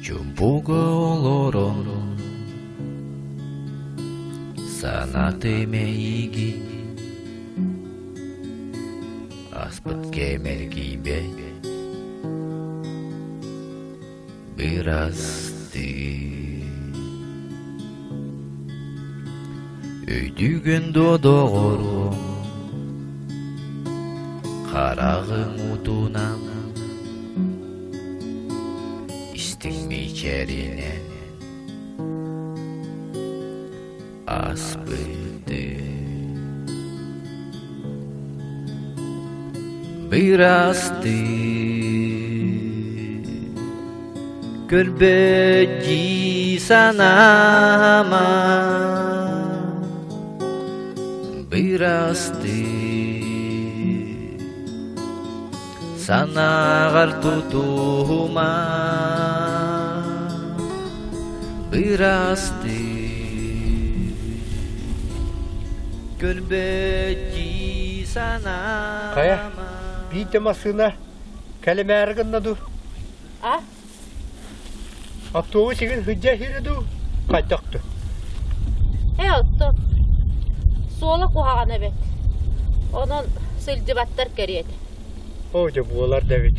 Чумпуга олорон санаты мэйиги аспыт кэмэргийбэт бырастыы Өйдүүгүн дуо доҕоруом хараҕыҥ уутунан истиҥ мичээринэн аспыты Бырастыы көрбөт дии санаама Бырастыы санааҕар тутуһума Бырастыы көрбөт дии санаама Хайа, биир массыына кэлимээри гынна дуу? А? Автобус игин сылдьа иһирэ дуу? Хайдах дуу? Э, оттон суола куһаҕан эбит. Онон сылдьыбаттар кэриэтэ. Оо, дьэ буолар да эбит.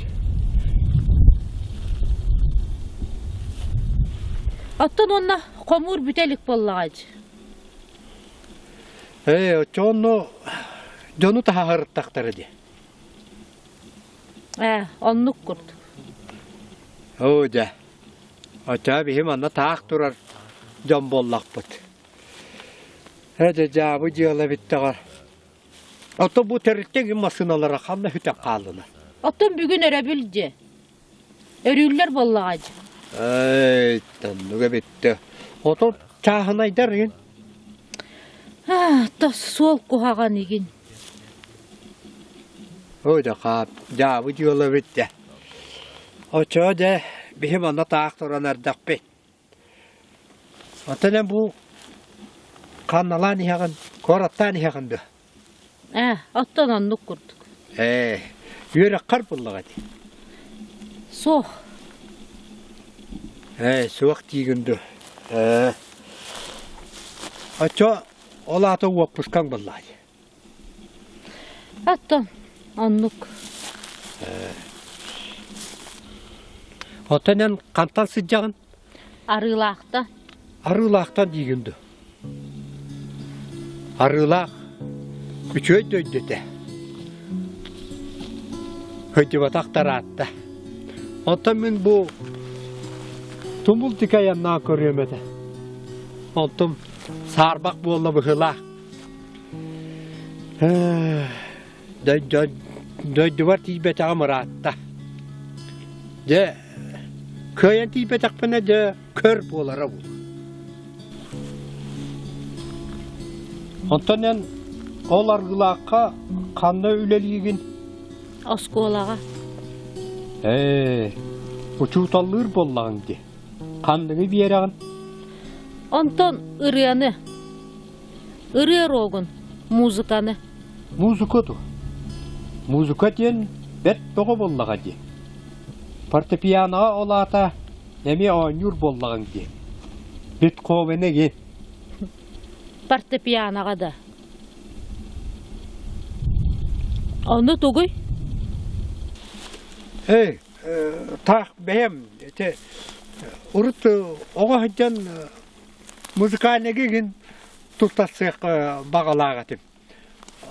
Оттон уонна хомуур бүтэ илик буоллаҕа дии. Ээ, оччоҕо дьону таһаарыттахтара дии. Ээ, оннук курдук. Оо дьэ, оччоҕо биһи манна таах турар дьон буоллахпыт. Ээ дьэ дьаабы дьыала бүттэҕэ. Оттон бу тэрилтэ массыыналара ханна сүтэн хааллылар? Оттон бүгүн өрөбүл дьэ. Өрүүллэр буоллаҕа дьэ. Эй, оннуга бүттэ. Отон чааһынайдар игин. Аа, тос суол куһаҕан игин. Ой да хаап, дьаабы дьыала бүттэ. Оччоҕо дьэ биһи манна таах туран эрдэхпит. Оттон эн бу ханналаан иһэҕин, куораттаан иһэҕин дуо? Ээ, оттон оннук курдук. Ээ, үөрэххэр буллаҕа дии. Суох. Ээ, суох диигин дуо? Ээ. Оччо ол аата уоппускаҥ буоллаҕа дии. Оттон оннук. Оттон эн хантан сылдьаҕын? Арыылаахтан. Арыылаахтан диигин дуо? Арыылаах үчүгэй дойду этэ. Сылдьыбатах тараатта. Оттон мин бу тумул тика айаннаан көрүөм этэ. Онтум саарбах буолла быһыылаах. Дойдубар тиийбэтэҕим ыраатта. Дьэ, кыайан тиийбэтэхпинэ дьэ көр буолара буолуо. Онтон эн ол аргылаахха ханна үлэлиигин? Оскуолаҕа. Ээ, учууталлыыр буоллаҕыҥ дии. Ханныгы биэрэҕин? Онтон ырыаны. Ырыа рогун, музыканы. Музыка дуо? Музыка диэн бэрт бөҕө буоллаҕа дии. Фортепианоҕа ол аата эмиэ оонньуур буоллаҕыҥ дии. Бетховены игин. Фортепианоҕа да. Ону тугуй? Эй, таах бэйэм ити урут оҕо сылдьан музыкальныйга игин туттарсыах баҕалаах этим.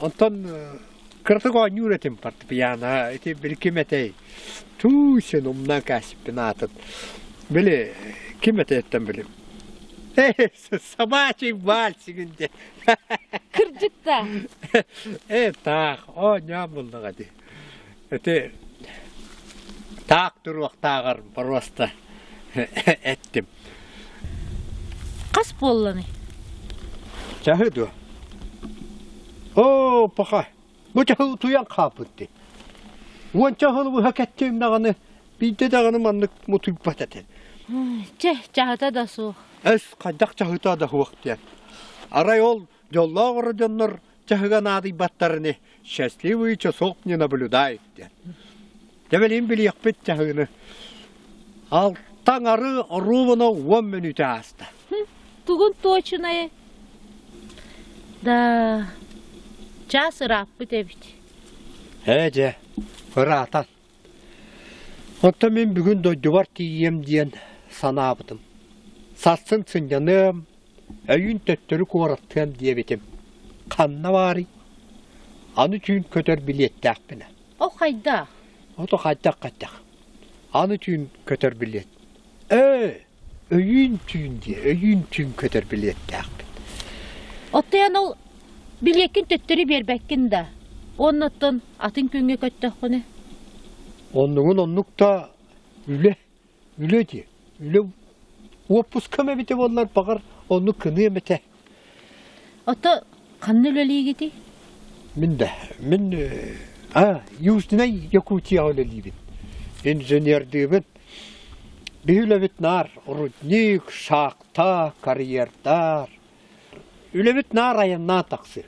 Онтон кыратык оонньуур этим фортепиано. Ити били ким этэй? Туу син умнан кээспиппин аатын. Били ким этэйиттэн били. Собачий вальсигин диэн. Кырдьык да. Э таах оонньоон буллаҕа дии. Ити таах туруохтааҕар боруоста эттим. Хас буолланый? Чаһы дуо? Оо, паха, бу чаһы утуйан хаалбыт дии. Уонча сыл быһа кэттиим даҕаны, биирдэ даҕаны маннык мутуйбат этэ. Чэ, чаһыта да суох. Эс, хайдах чаһыта да суох диэн. Арай ол дьоллоох оро дьоннор чаһыга наадыйбаттарыны счастливый часов не наблюдает диэн. Дьэ билиэхпит чаһыны. Алтаҥ ары оруобуна 10 мүнүүтэ ааста. Тугун туочунайы? Да, чаас ырааппыт эбит. Ээ дьэ, ыраатан. Оттон мин бүгүн дойдубар тиийиэм диэн санаабытым. Сарсын сынньаныам, өйүүн төттөрү куораттыам диэбитим. Ханна баарый? Аны түүн көтөр билиэттээхпинэ. Ол хайдах? Ото хайдах-хайдах. Аны түүн көтөр билиэт. Ээ, өйүүн түүн диэ, өйүүн түүн көтөр билиэттээхпин. Оттон ол билиэккин төттөрү биэрбэккин да? Оннуттан атын күҥҥэ көттөххүнэ? Оннугун оннук да үлэ, үлэ дии. Үлэ уоппускам эбитэ буоллар, баҕар, оннук кыныам этэ. Ото ханна үлэлиигитий? Мин да, мин а, Южнай Якутияҕа үлэлиибин. Инженердиибин. Биһи үлэбит наар рудник, шахта, карьердар. Үлэбит наар айаннаан тахсыы.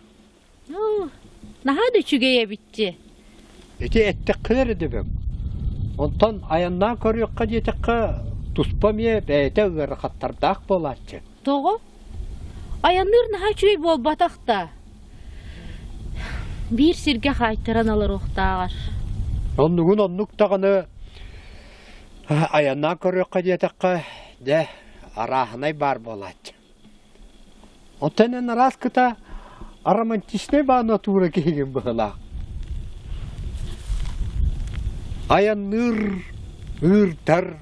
Наһаа да үчүгэй эбит дии. Ити эттэххинэ эрэ дөбөҥ. Онтон айаннаан көрүөххэ диэтэххэ, туспа эмиэ бэйэтэ ыарахаттардаах буолааччы. Тоҕо? Айанныыр наһаа үчүгэй буолбатах да. Биир сиргэ хаайтаран олоруохтааҕар. Оннугун оннук даҕаны айаннаан көрүөххэ диэтэххэ, дьэ, арааһынай баар буолааччы. Оттон эн араас кыта романтичнай баа натура киһигин быһыылаах. Айанныыр, ыырдар,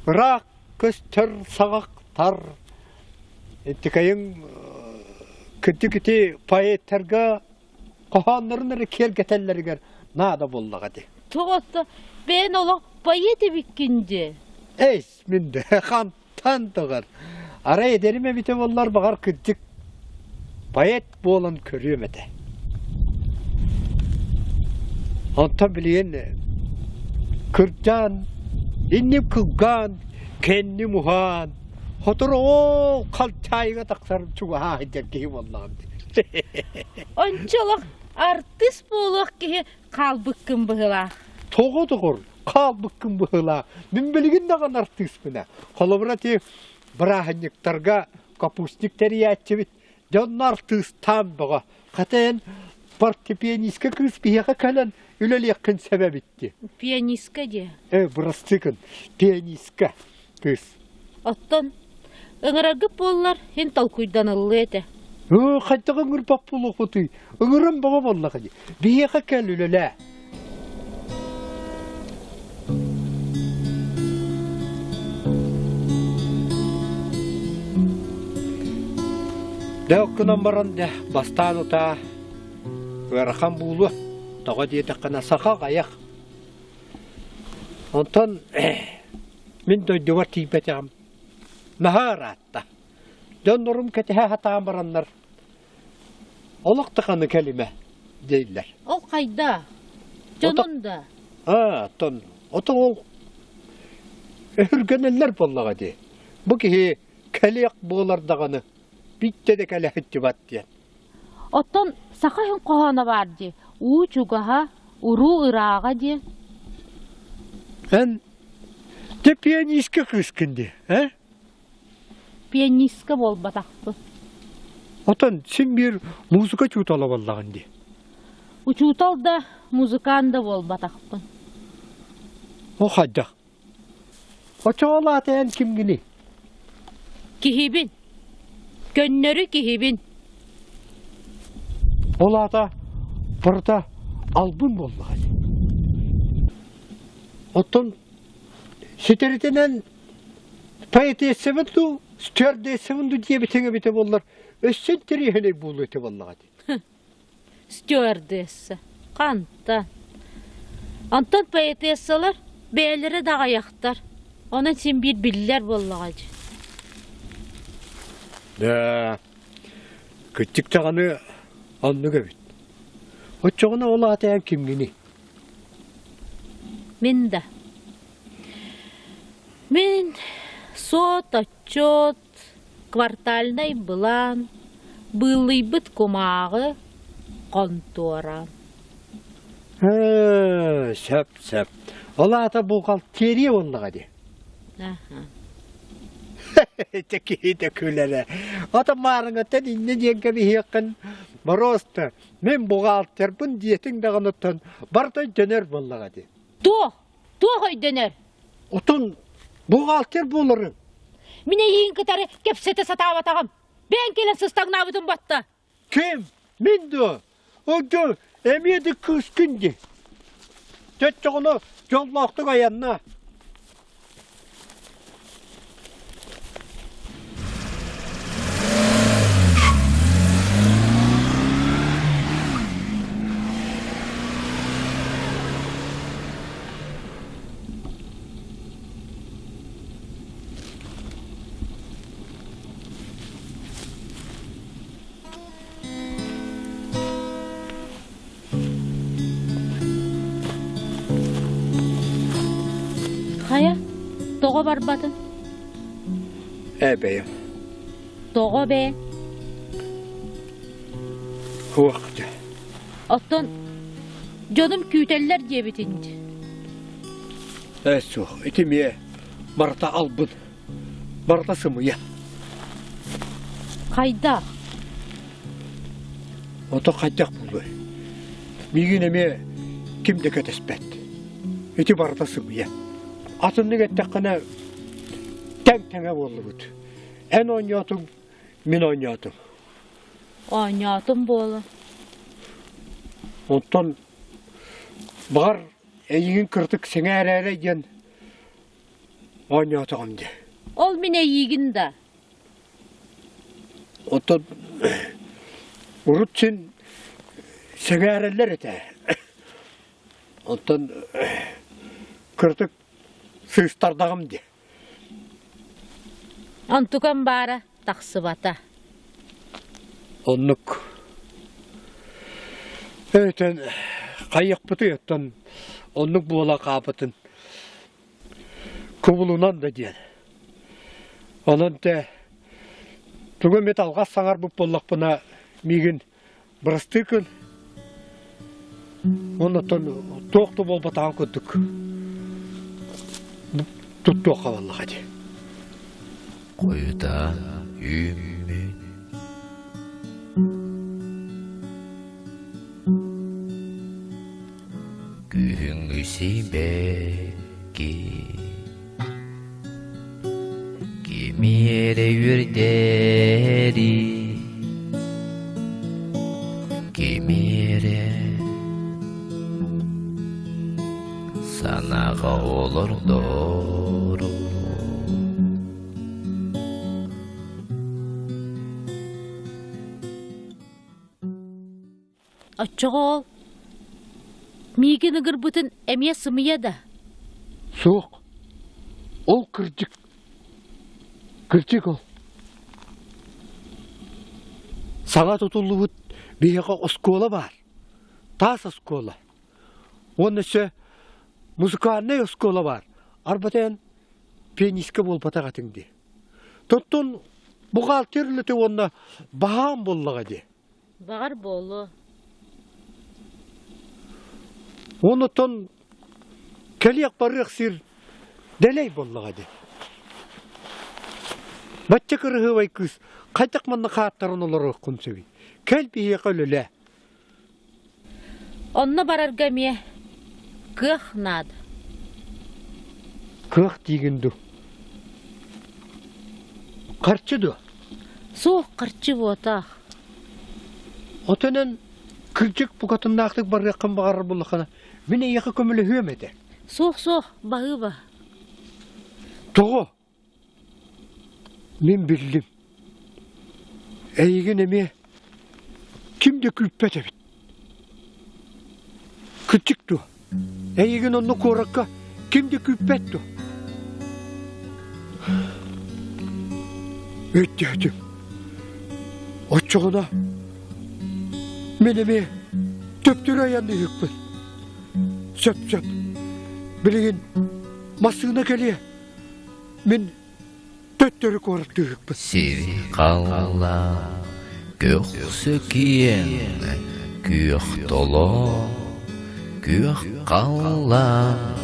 ыраах көстөр саҕахтар. Итикайын кырдьык ити поэттарга хоһооннорун эрэ киэргэтэллэригэр наада буоллаҕа дии. Тоҕо бэйэн олох поэт эбиккин дии. Эй, мин де хантан тоҕор. Арай эдэрим эбитэ буоллар баҕар кырдьык поэт буолан көрүөм этэ. Онтон билигин кырдьан, инним кылгаан, кэнним уһаан, сотору ол халчаайыга тахсар чугаһаа сылдьар киһи буоллаҕым дии. Ончолох артыыс буолуох киһи хаалбыккын быһыылаах. Тоҕо доҕор, хаалбыккын быһыылаах. Мин билигин даҕаны артыыспын ээ. Холобура ити бырааһынньыктарга капустник тэрийээччибит Дьонно артыыстаан бөҕө. Хата эн фортепианистка кыыс биһиэхэ кэлэн үлэлиэххин сөп эбит дии. Пианистка диэ. Э, бырастыы пианистка кыыс. Оттон ыҥыраргыт буоллар, һин толкуйданыллыа этэ. Ыы, хайдах ыҥырбат буолуохпутуй? Ыҥыран бөҕө буоллаҕа дии. Биһиэхэ кэл үлэлээ. Дэ гынан баран дэ бастаан утаа ыарахан буолуо. Тоҕо диэтэххинэ саха аҕыйах. Онтон мин дойдубар тиийбэтэҕим наһаа ыраатта. Дьоннорум кэтэһэ сатаан бараннар Олох даҕаны кэлимэ дииллэр. Ол хайда? Дьонун да? Аа, оттон ото ол өһүргэнэллэр буоллаҕа дии. Бу киһи кэлиэх буолар даҕаны биирдэ да кэлэ сылдьыбат диэн. Оттон саха иһин хоһооно баар дии. Уу чугаһа, уруу ырааҕа диэн. Эн дьэ пианистка кыыскын дии, э? Пианистка буолбатахпын. Оттон син биир музыка учуутала буоллаҕын дии. Учуутал да, музыкант да буолбатахпын. О хайдах? Оччоҕо аата эн кимҥиний? Киһибин. Көннөрү киһибин. Ол аата барыта албын буоллаҕа дии. Оттон ситэритинэн поэтессабын дуу, стюардессабын дуу диэбитиҥ эбитэ буоллар, өссө интэриэһинэй буолуо этэ буоллаҕа дии. Стюардесса. Ханта? Онтон поэтессалар бэйэлэрэ да аҕыйахтар. Онон син биир биллэр буоллаҕа дии. Да, кыччык даҕаны оннук эбит. Оччоҕуна ол аата эн кимҥиний? Мин да. Мин суот, отчуот, квартальнай былаан, быыллыйбыт кумааҕы, хонтуора. Ээ, сөп, сөп. Ол аата бухгалтерия буоллаҕа дии. Аха. Ити киһитэ күлэрэ. Ото маарыҥаттан инньэ диэн кэбиһиэххин боруоста мин бухгалтербын диэтиҥ даҕаныттан барыта өйдөнөр буоллаҕа дии. Туох? Туох өйдөнөр? Отон бухгалтер буоларыҥ. Мин эйиигин кытары кэпсэтэ сатаабатаҕым. Бэйэҥ кэлэн сыстаҥнаабытым батта. Ким? Мин дуо? Онто эмиэ да кыыскын дии. Төччөҕүнэ дьоллоохтук айанна. Хайа, тоҕо барбатын? Ээ бэйэм. Тоҕо бээ? Суох дьэ. Оттон дьонум күүтэллэр диэбитин дии. Ээ суох, ити эмиэ барыта албын. Барыта сымыйа. Хайдах? Ото хайдах буолуой? Миигин эмиэ ким да кэтэспэт. Ити барыта сымыйа. Атыннык эттэххинэ, тэҥ-тэҥэ буоллубут. Эн оонньоотуҥ, мин оонньоотум. Оонньоотум буола. Оттон баҕар эйигин кырдьык сэҥээрээрэй диэн оонньоотоҕум дии. Ол мин эйиигин да. Оттон урут син сэҥээрэллэр этэ. Оттон кырдьык сыыстардаҕым дии. Онтукам баара тахсыбата. Оннук. Өйтөн хайыахпытый оттон оннук буола хаапытын кубулунан да диэн. Онон те тугу эмит алҕас саҥарбыт буоллахпына миигин бырастыы гын. Оннуттан туох да буолбатаҕын курдук туттуохха буоллаҕа дии. Хойутаан үүммүт Күһүҥҥү сибэкки Кими эрэ үөрдэри Кими эрэ санааҕа олордору Оччоҕо ол миигин ыгырбытын эмиэ сымыйа да? Суох. Ол кырдьык. Кырдьык ол. Саҥа тутуллубут биһиэхэ оскуола баар. Таас оскуола. Уонна өссө музыкальнай оскуола баар. Арбата эн пианистка буолбатах этиҥ дии. Тоттон бухгалтер үлэтэ уонна баһаам буоллаҕа дии. Баҕар буолуо. Онутон кэлиэх-барыах сир дэлэй буоллаҕа дии. Бачча кырыһыабай кыыс хайдах манна хааттаран олоруоххун сөбүй? Кэл биһиэхэ үлэлээ. Онно барарга эмиэ кыах наада. Кыах диигин дуу? Харчы дуо? Суох, харчы буотаах. Отонон кырдьык букатыннаахтык барыаххын баҕарар буоллаххына, мин эйиэхэ көмөлөһүөм этэ. Суох, суох, баһыыба. Тоҕо? Мин биллим. Эйигин эмиэ ким да күүппэт эбит. Кырдьык дуо? Эйигин онно куоракка ким да күүппэт дуо? Өйдөөтүм. Оччоҕуна мин эмиэ төптөрү айанныыһыкпын. Сөп-сөп. Билигин массыына кэлиэ. Мин төттөрү куораттыыһыкпын. Сир халлаан көхсө киэҥ, күөх толоон, күөх халлаан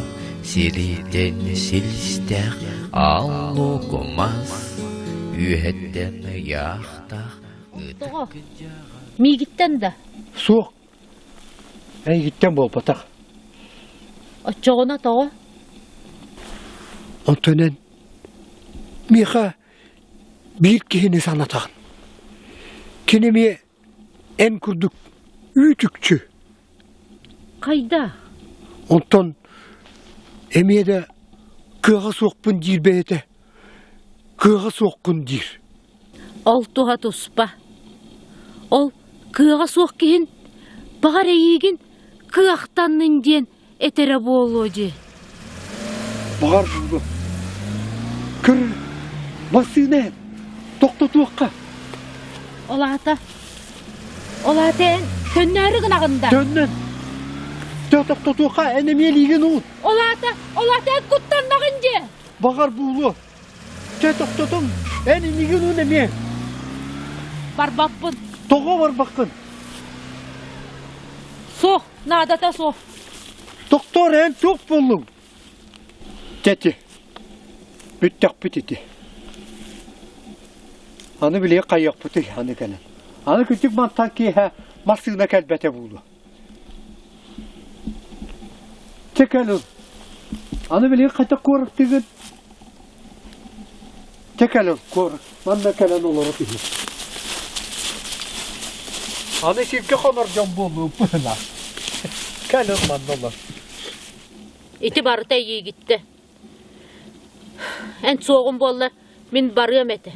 сиритэн силистээх аллук мас үөһэттэн ыйаахтаах Тоҕо? Миигиттэн да? Суох. Эйигиттэн буолбатах. Оччоҕуна тоҕо? Онтон эн миэхэ биир киһини санатаҕын. Кини эмиэ эн курдук үүт-үкчү. Хайда? Онтон эмиэ да кыаҕа суохпун диир бэйэтэ кыаҕа суоххун диир. Ол туһа туспа. Ол кыаҕа суох киһин баҕар эйиигин кыахтаннын диэн этэрэ буолуо дии. Баҕар буолуо. Көр, массыына эн, тохтотуохха. Ол аата, ол аата эн төннөөрү гынаҕын да? Төннөн. Тохтотуохха, эн эмиэ илиигин уун. Ол аата, ол аата эн куттаннаҕын дии. Баҕар буолуо. Чэ, тохтотуҥ! Эн иннигин уун эмиэ! Барбаппын. Тоҕо барбаккын? Суох, наадата суох. Тохтоор, эн туох буоллуҥ? Чэ, бүттэхпит ити. Аны билиэ хайыахпытый аны кэлэн. Аны күтүк мантан киэһэ массыына кэлбэтэ буолуо. Чэ кэл ыл. Аны билигин хайдах куораттыыгын? Чэ кэл ыл, куорат. Манна кэлэн олоро түһүө. Аны сиргэ хонор дьон буолуо быһына. Кэл ыл манна олор. Ити барыта эйиигиттэ. Эн суоҕун буоллар, мин барыам этэ.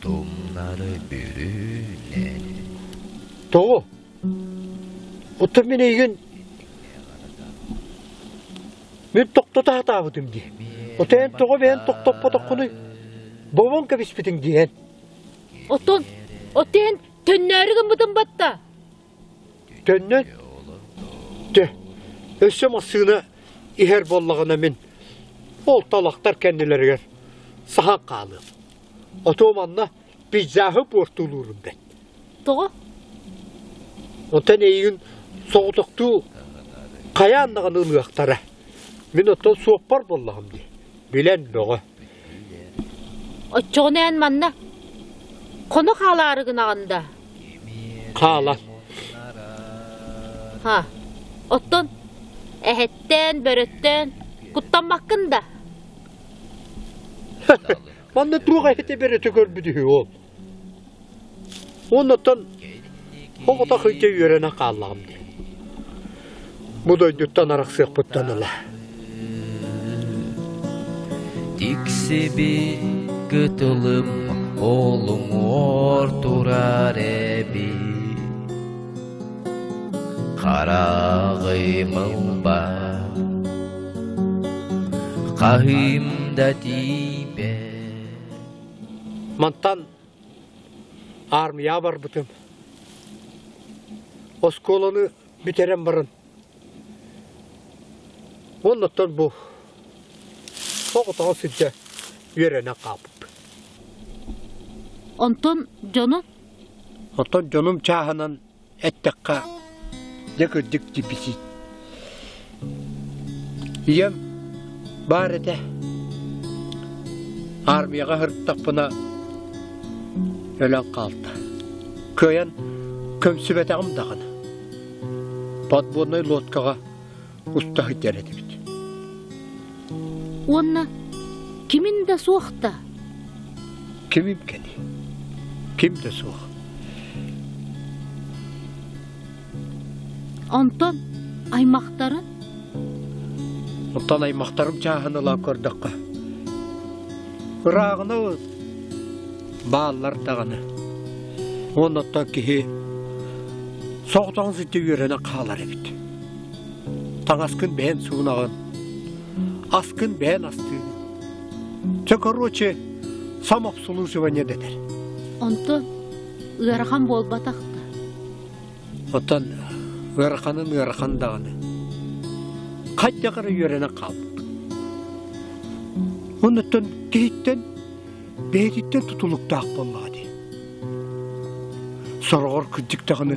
Тумнары бүрүнэн Тоҕо? Оттон мин эйигин мин тохтото сатаабытым дии. Оттон эн тоҕо бэйэн тохтоппотоххунуй? Бобон кэбиспитиҥ дии эн. Оттон, оттон эн төннөөрү гыммытын батта. Төннөн? Дьэ, өссө массыына иһэр буоллаҕына мин ол талахтар кэннилэригэр саһан хаалыам. Отуо манна пейзаһы буортулуурум бэт. Тоҕо? Онтон эйигин соҕотохтуу хайаан даҕаны ылыахтара. Мин оттон суоппар буоллаҕым дии. Билэн бөҕө. Оччоҕуна эн манна хоно хаалаары гынаҕын да? Хаалан. Ха, оттон эһэттэн, бөрөттөн куттаммаккын да? Манна туох эһэтэ бөрөтө көрбүт үһү ол. Оннуттан оҕото сылдьа үөрэнэн хааллаҕым дии. Бу дойдуттан арахсыахпыттан ыла. Тиксибит кытылым олуҥуор турар эбит Хараҕым ылбат, хаһыым да тиийбэт Мантан аармыйаҕа барбытым. Оскуоланы бүтэрэн баран оннуттан бу оҕотоҕо сылдьа үөрэнэн хаалбыппын. Онтон дьону? Оттон дьонум чааһынан эттэххэ, дьэ кырдьык дефицит. Ийэм баар этэ. Армияҕа сырыттахпына өлөн хаалта. Кыайан көмсүбэтэҕим даҕаны. Подводнай лодкаҕа уста сылдьар этибит. Уонна кимин да суох да? Кимим кини? Ким да суох. Онтон аймахтарын? Оттон аймахтарым чааһын ыла көрдөххө, ырааҕына бааллар даҕаны. Уонна оттон киһи соҕотоҕун сылдьа үөрэнэн хаалар эбит. Таҥаскын бэйэн суунаҕын, аскын бэйэн астыыгын. Чэ, короче, самообслуживание дэтэр. Онтон ыарахан буолбатах да? Оттон ыараханын ыарахан даҕаны. Хайдах эрэ үөрэнэн хаалбыппын. Оннуттан киһиттэн бэйэтиттэн тутулуктаах буоллаҕа дии. Сороҕор кырдьык даҕаны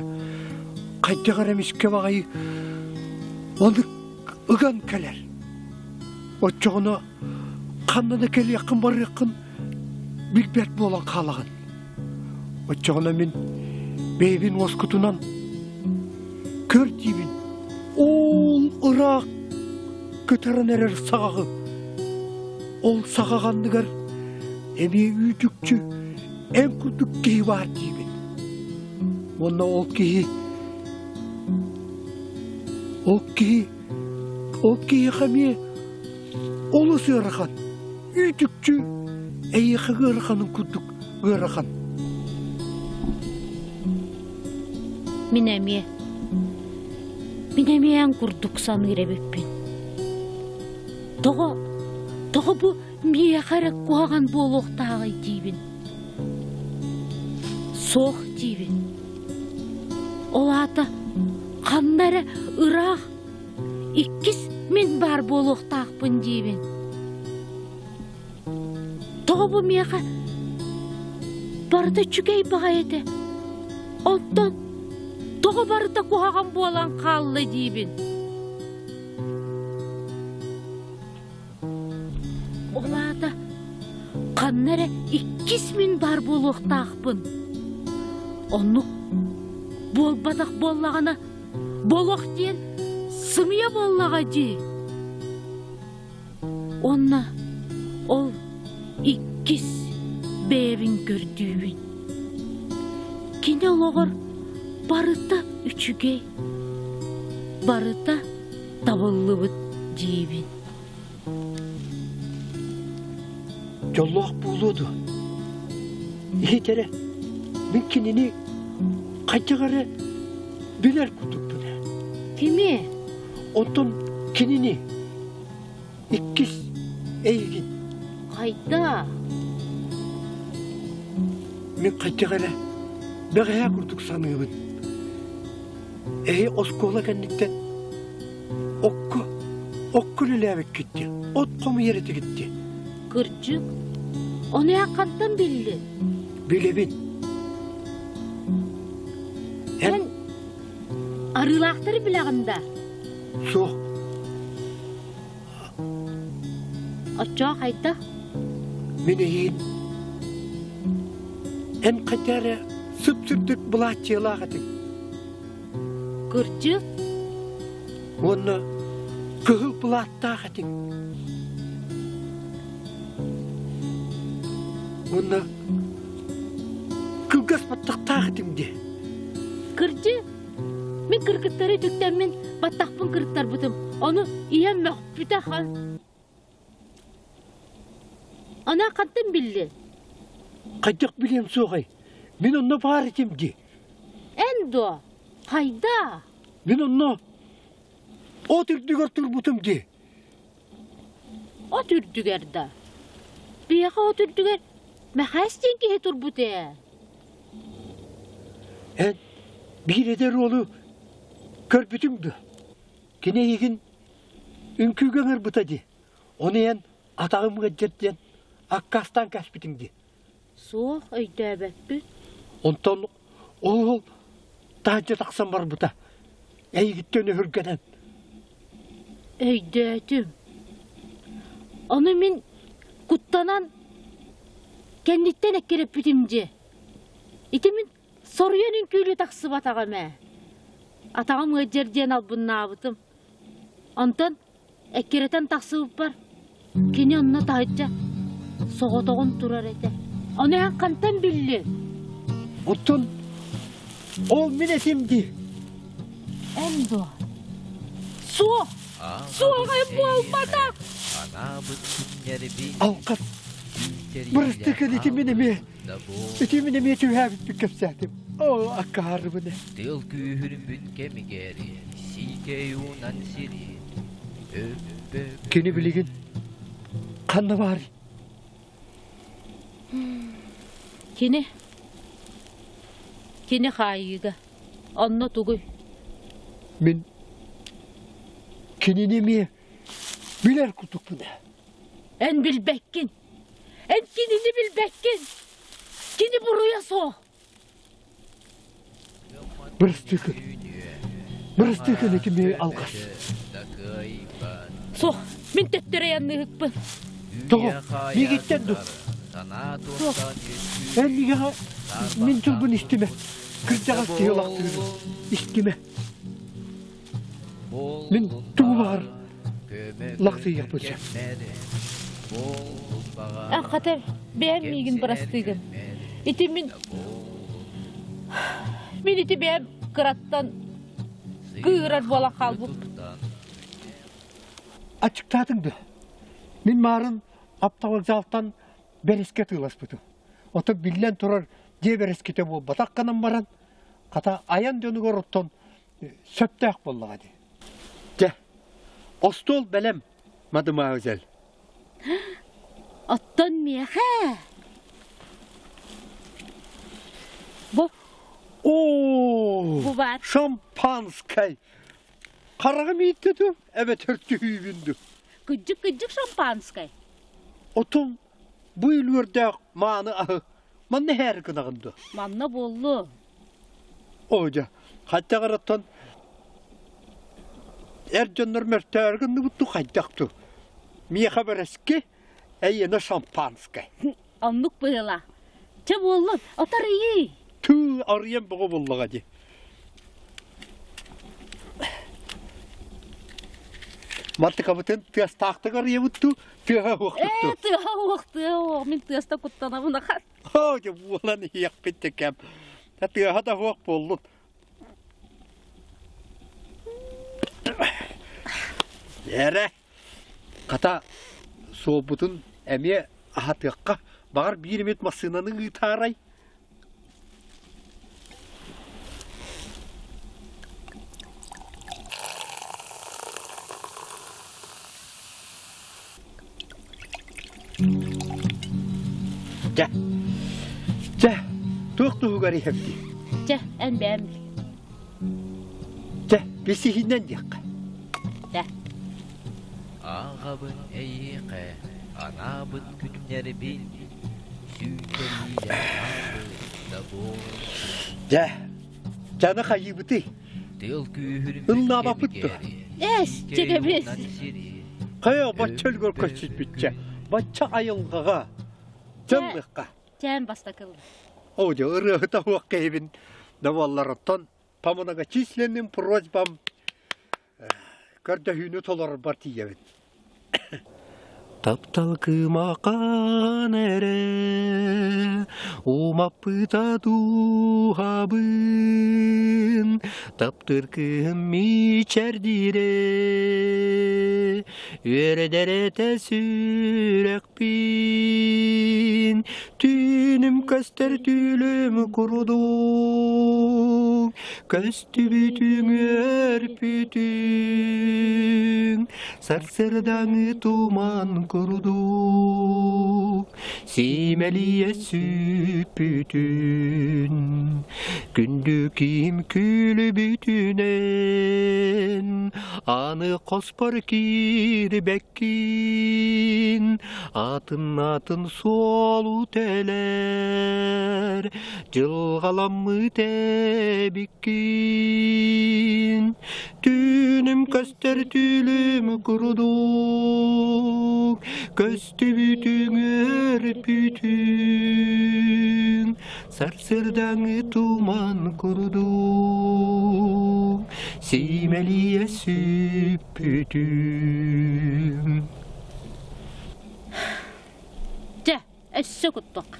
хайдах эрэ эмискэ баҕайы ону ыган кэлэр. Оччоҕуна ханна да кэлиэххин барыаххын билбэт буолан хаалаҕын. Оччоҕуна мин бэйэбин уоскутунан көр диибин, ол ыраах кытаран эрэр саҕаҕы, ол саҕах анныгар эмиэ үүтүкчү эн курдук киһи баар диибин. Уонна ол киһи ол киһи ол киһиэхэ эмиэ олус ыарахан, үүтүкчү эйиэхэ ыараханын курдук ыарахан. Мин эмиэ мин эмиэ эн курдук саныыр эбиппин. Тоҕо тоҕо бу миэхэ эрэ куһаҕан буолуохтааҕый диибин. Суох диибин. Ол аата ханна эрэ ыраах иккис мин баар буолуохтаахпын диибин. Тоҕо бу миэхэ барыта үчүгэй баҕайы этэ, оттон тоҕо барыта куһаҕан буолан хаалла диибин. Ол аата ханна эрэ иккис мин баар буолуохтаахпын. Оннук буолбатах буоллаҕына, болох диэн сымыйа буоллаҕа дии. Уонна ол иккис бэйэбин көрдүүбүн. Кини олоҕор барыта үчүгэй, барыта табыллыбыт диибин. Дьоллоох буолуо дуо? Иһит эрэ, мин кинини хайдах эрэ билэр курдукпун ээ. Кими? Онтон кинини иккис эйигин. Хайда? Мин хайдах эрэ бэҕэһээ курдук саныыбын. Эһи оскуола кэнниттэн окко окко үлэлээбиккит дии, от хомуйар этигит дии. Кырдьык, ону эн хантан биллин? Билэбин. Эн Арыылаахтары билэҕин да? Суох. Оччоҕо хайдах? Мин эйиин эн хайда эрэ сып-сырдык былааччыйалаах этиҥ. Кырдьык? Уонна кыһыл былааттаах этиҥ. Уонна кылгас баттахтаах этиҥ дии. Кырдьык, мин кыргыттары үтүктэммин баттахпын кырыттарбытым. Ону ийэм мөхпүтэ хан. Ана хантан биллин? Хайдах билиэм суоҕай? Мин онно баар этим дии. Эн дуо? Хайда? Мин онно от үрдүгэр турбутум дии. От үрдүгэр да? Биһиэхэ от үрдүгэр Мэхээс диэн киһи турбут ээ. Эн биир эдэр уолу көрбүтүҥ дуо? Кини эйигин үҥкүүгэ ыҥырбыта дии. Ону эн атаҕым ыалдьар диэн аккаастаан кээспитиҥ дии. Суох, өйдөөбөппүн. Онтон ол уол таһырдьа тахсан барбыта. Эйигиттэн өһүргэнэн. Өйдөөтүм. Ону мин куттанан кэнниттэн эккирэппитим дии. Ити мин соруйан үҥкүүлүү тахсыбатаҕым ээ. Атаҕым ыалдьар диэн албыннаабытым. Онтон эккирэтэн тахсыбыппар. Кини онно таһырдьа соҕотоҕун турар этэ. Ону эн хантан биллиҥ? Оттон ол мин этим дии. Эн дуо? Суох! Суох эн буолбатах! Алҕас бырастыыкын ити мин эмиэ ити мин эмиэ түһээбиппин кэпсээтим. Оо, акаарыбын ээ. Тыал күүһүрбүт кэмигэр сиикэй уунан сири Кини билигин ханна баарый? Кини кини хаайыыга. Онно тугуй? Мин кинини эмиэ билэр курдукпун ээ. Эн билбэккин. Эн кинини билбэккин. Кини буруйа суох. Бырастыыкын. Бырастыыкын ити миэ алҕас. Суох, мин төттөрү айанныыһыкпын. Тоҕо? Миигиттэн дуу? Суох. Эн миэхэ мин тылбын истимэ. Кырдьаҕас киһи ылахтыырын истимэ. Мин тугу баҕар лахсыйыахпын сөп. Эн хата бэйэм миигин бырастыыгын. Ити мин мин ити бэйэм кыраттан кыыһырар буолан хаалбыппын. Аччыктаатыҥ дуо? Мин маарын автовокзалтан бэрискэ атыыласпытым. Ото биллэн турар дьиэ бэрэскитэ буолбатах гынан баран, хата айан дьонугар оттон сөптөөх буоллаҕа дии. Дьэ, остуол бэлэм, мадымаазель. Оттон миэхэ бу Оо, бу баар. Шампанскай. Хараҕым ииттэ дуу, эбэтэр түһүүбүн дуу? Кыдьык-кыдьык шампанскай. Отун бу үлүөрдээх мааны аһы манна иһээри гынаҕын дуо? Манна буоллу. Оо дьэ, хайдах оттон эр дьоннор мөртөөрү гынныбыт дуу, хайдах дуу? Миэхэ бэрэски, эйиэнэ шампанскай. Оннук быһыылаах. Чэ буоллун, отарыйыы. Тыы, арыйан бөҕө буоллаҕа дии. Мартыкабытын тыастаахтык арыйабыт дуу, тыаһа уохтук дуу? Ээ, тыаһа уох, тыаһа уох. Мин тыаста куттанабын ахан. Оо, дьэ буолан иһиэхпит да кэм. Тыаһа да суох буоллун. Эрэ, хата суолбутун эмиэ аһатыахха. Баҕар биир эмит массыынаны ыытаарай. Чэ, чэ, туох туһугар иһэбитий? Чэ, эн бэйэм бил. Чэ, билсиһиннэн диэххэ. Чэ. Ааҕабын эйиэхэ анаабыт күннэрбин сүүйтэлиилэр да Дьэ, дьаны хайыыбытый? Тыал күүһүрбүт Ыллаабаппыт дуо? Эс, чэгэбис. Хайа, бачча өлгөр көччүппүтчэ. Бачча айылҕаҕа, дьаллыахха. Чээн бастакылы. Оо, дьэ, ырыаһыта суох киһибин да буоллар, оттон по многочисленным просьбам көрдөһүүнү толорорбор тиийэбин. Таптал кымахан эрэ умаппыта дууһабын таптыр кыһым мичэрдиирэ үөрдэр этэ сүрэхпин түүнүм көстөр түүлүм курдук Көстүбүтүҥ өрпүтүҥ, сарсырдаҥы туман курдук, сиимэлийэ сүппүтүн, күндү киһим күлүбүтүнэн, аны хоспор киирбэккин, атын-атын суолу тэлэр, Дьылҕаламмыт эбиккин, түүнүм көстөр түүлүм курдук, көстүбүтүҥ өрпүтүҥ, сарсырдаҥы туман курдук, сиимэлийэ сүппүтүҥ. өссө куттуохха.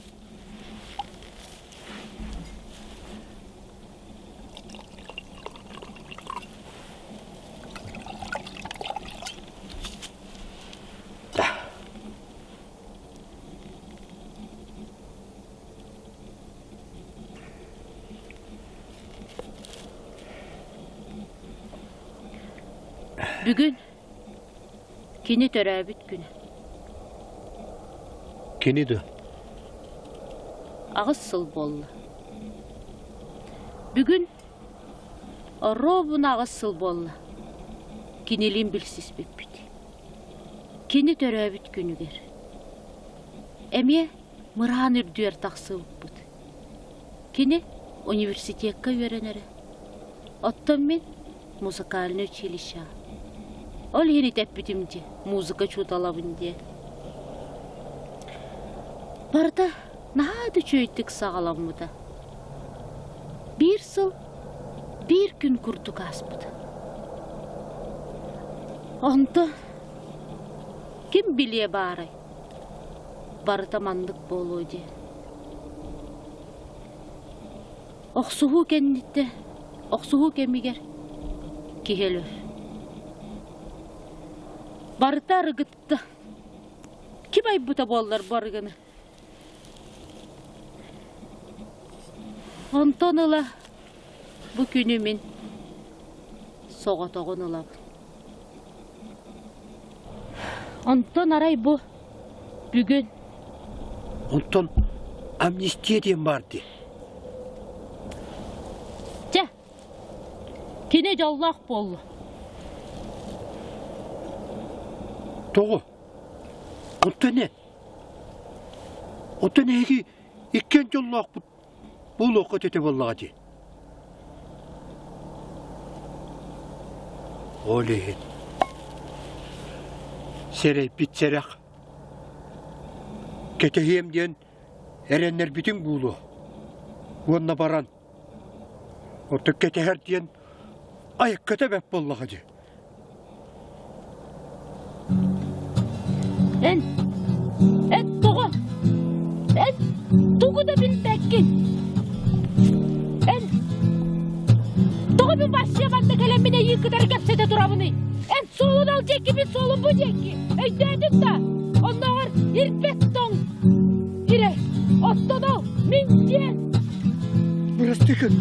Бүгүн кини төрөөбүт күнэ. Кини дуо? 8 сыл буолла. Бүгүн оруобуна 8 сыл буолла. Кинилиин билсиспиппит. Кини төрөөбүт күнүгэр. Эмиэ мыраан үрдүгэр тахсыбыппыт. Кини университекка үөрэнэрэ. Оттон мин музыкальнай училищеҕа. Ол иһин итэппитим дии, музыка учууталабын диэн. Барыта наһаа да үчүгэйдик саҕаламмыта. Биир сыл, биир күн курдук ааспыта. Онтон ким билиэ баарай, барыта маннык буолуо диэн. Охсуһуу кэнниттэн, охсуһуу кэмигэр киһи өлөр. Барыта арыгытта. Ким айбыта буоллар бу арыгыны? Онтон ыла бу күнү мин соҕотоҕун ылабын. Онтон арай бу бүгүн Онтон амнистия диэн баар дии. Чэ, кини дьоллоох буолла. Тоҕо? Онтон не? Оттон эһиги иккиэн дьоллоохпут буолуоххут этэ буоллаҕа дии. Ол иһин сэрэйбит сэрэх кэтэһиэм диэн эрэннэрбитиҥ буолуо уонна баран оттон кэтэһэр диэн айыкката бэрт буоллаҕа дии. Эн, эн тоҕо? Эн тугу да билбэккин. Эн тоҕо мин вообще манна кэлэммин эйиин кытары кэпсэтэ турабыный? Эн суолун ал диэки, мин суолум бу диэки. Өйдөөтүҥ да? Оннооҕор ирбэт тоҥ ирэ. Оттон ол мин диэн. Бырастыыкын,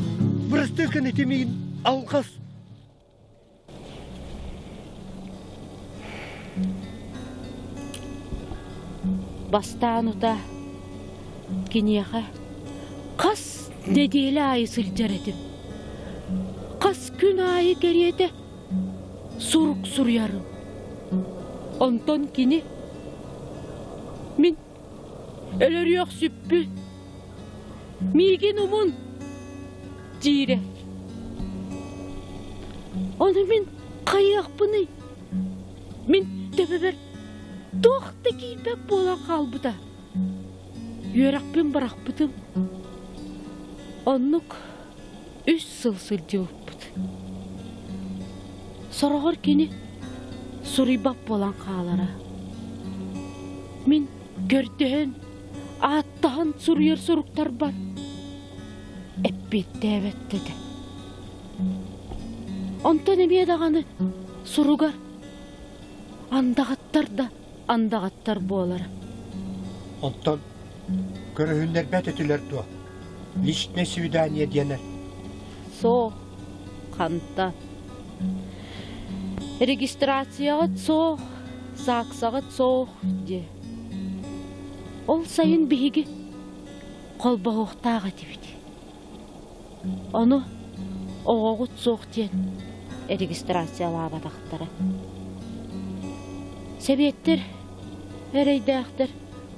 бырастыыкын ити миин алҕас Бастаан утаа киниэхэ хас нэдиэлэ аайы сылдьар этим. Хас күн аайы кэриэтэ сурук суруйарым. Онтон кини мин өлөрүөхсүппүн Миигин умун, диирэ. Ону мин хайыахпыный? Мин төбөбөр туох да киирбэт буолан хаалбыта. Үөрэхпин бырахпытым. Оннук 3 сыл сылдьыбыппыт. Сороҕор кини суруйбат буолан хаалара. Мин көрдөһөн ааттаһан суруйар суруктарбар эппиэттээбэт этэ. Онтон эмиэ даҕаны суругар андаҕаттар да андаҕаттар буолара. Онтон көрүһүннэрбэт этилэр дуо? Личное свидание диэнэ. Суох, хантан. Регистрацияҕыт суох, сааксаҕыт суох диэ. Ол сайын биһиги холбоһуохтаах этибит. Ону оҕоҕут суох диэн регистрациялаабатахтара. Сэбиэттэр эрэйдээхтэр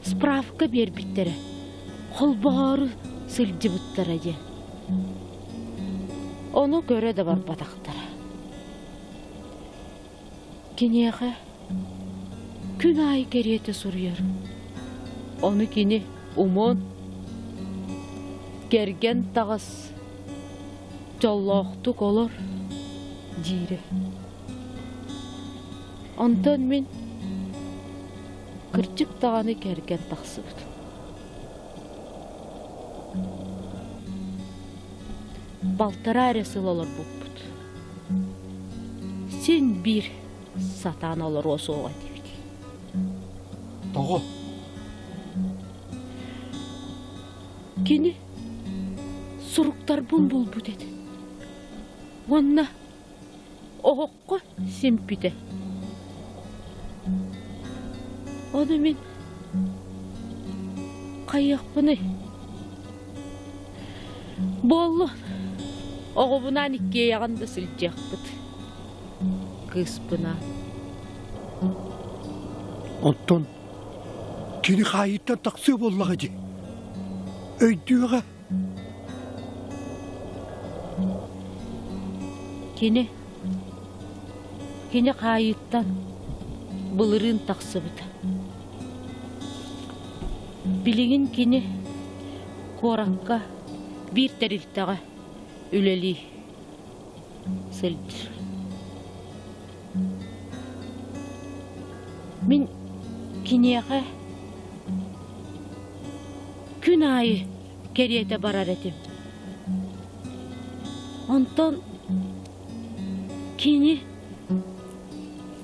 справка биэрбиттэрэ, холбоһоору сылдьыбыттара диэн. Ону көрө да барбатахтара. Киниэхэ күн аайы кэриэтэ суруйар. Ону кини умун, кэргэн таҕыс, дьоллоохтук олор диирэ. Онтон мин кырдьык даҕаны кэргэн тахсыбытым. Балтараа эрэ сыл олорбуппут. Син биир сатаан олоруо суоҕа этибит. Тоҕо? Кини суруктарбын булбут этэ. Уонна оһоххо симпитэ. Ону мин хайыахпыный? Буоллун, оҕобунаан иккиэйэҕин да сылдьыахпыт. Кыыспынаан. Оттон кини хаайыыттан тахсыа буоллаҕа дии. Өйдүөҕэ. Кини кини хаайыыттан былырыын тахсыбыта. Билигин кини куоракка биир тэрилтэҕэ үлэлии сылдьар. Мин киниэхэ күн аайы кэриэтэ барар этим. Онтон кини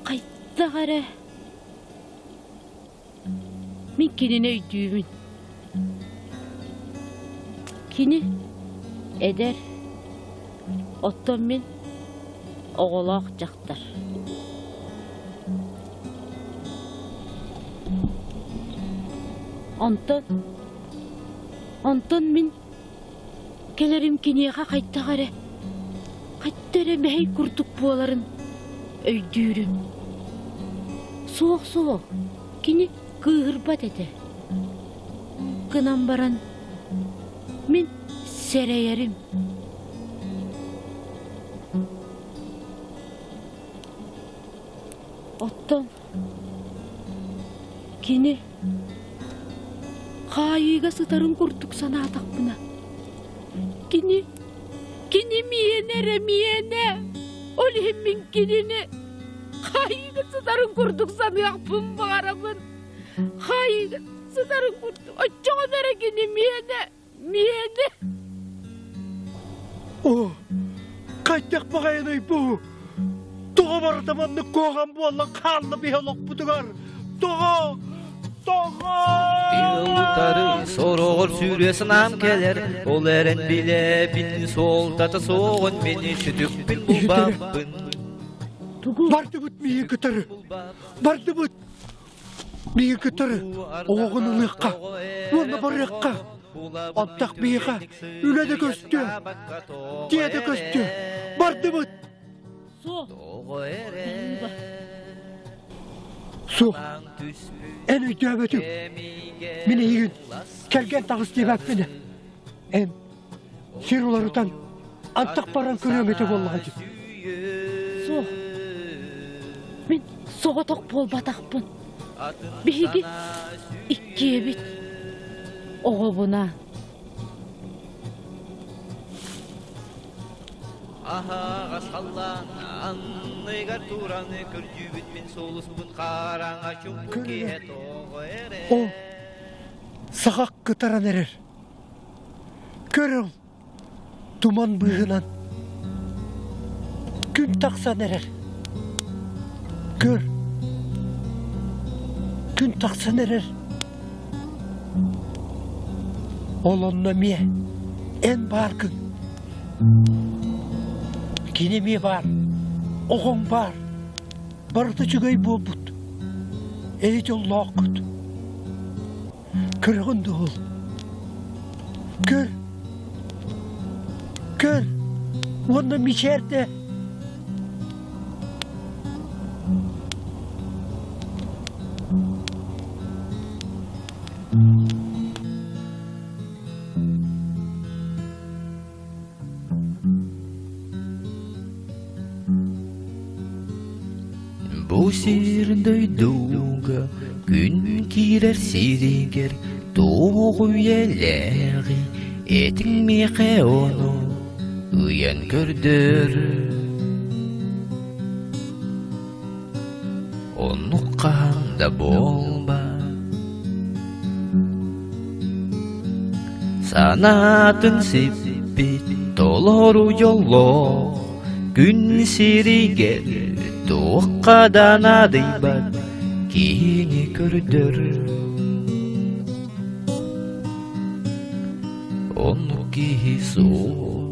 хайдах эрэ мин кинини өйдүүбүн. Кини эдэр, оттон мин оҕолоох дьахтар. Онтон Онтон мин кэлэрим киниэхэ хайдах эрэ, хайта эрэ мэһэй курдук буоларын өйдүүрүм. Суох-суох, кини кыыһырбат этэ. Гынан баран мин сэрэйэрим. Оттон Кини хаайыыга сытарын курдук санаатахпына, кини, кини миэнэ эрэ миэнэ, ол иһин мин кинини хаайыыга сытарын курдук саныахпын баҕарабын. Хаайыыга сытарын курдук, оччоҕуна эрэ кини миэнэ, миэнэ. Оо, хайдах баҕайыный бу? Тоҕо барыта маннык куһаҕан буолан хаалла биһи олохпутугар? Тоҕо? Тоҕо? Тыал сороҕор сүүрүө санаам кэлэр, ол эрэн билэбин суолтата суоҕун мин сүтүкпүн булбаппын. Бардыбыт миигин кытары. Бардыбыт. Биһиги кытары оҕоҕун ылыахха уонна барыахха. Антах биһиэхэ үлэ да көстүө, дьиэ да көстүө. Бардыбыт! Суох. Суох. Эн өйдөөбөтүҥ. Мин эйигин кэргэн таҕыс диэбэппин. Эн сир уларытан антах баран көрүөм этэ буоллаҕа дии. Суох. Мин соҕотох буолбатахпын. Биһиги иккиэбит. Оҕобунаан. Аһаҕас халлаан анныгар туран көрдүүбүт мин сулуспун хараҥа чуҥкук киһи тоҕо эрэ О, сахах кытаран эрэр. Көрөҥ, туман быыһынан күн тахсан эрэр. Көр, күн тахсан эрэр. Ол онно эмиэ эн бааргын. Кини эмиэ баар, оҕоҥ баар. Барыта үчүгэй буолбут. Эйэ дьоллооххут. Көрөҕүн да ол? Көр! Көр! Уонна мичээрдэ! Бу сир дойдуга күн киирэр сиригэр туох үйэлээҕи этиҥ миэхэ ону ыйан көрдөр. Оннук хаһан да буолбат. Санаатын сиппит. Толору дьоллоох күн сиригэр туохха да наадыйбат киһини көрдөр. Оннук киһи суох.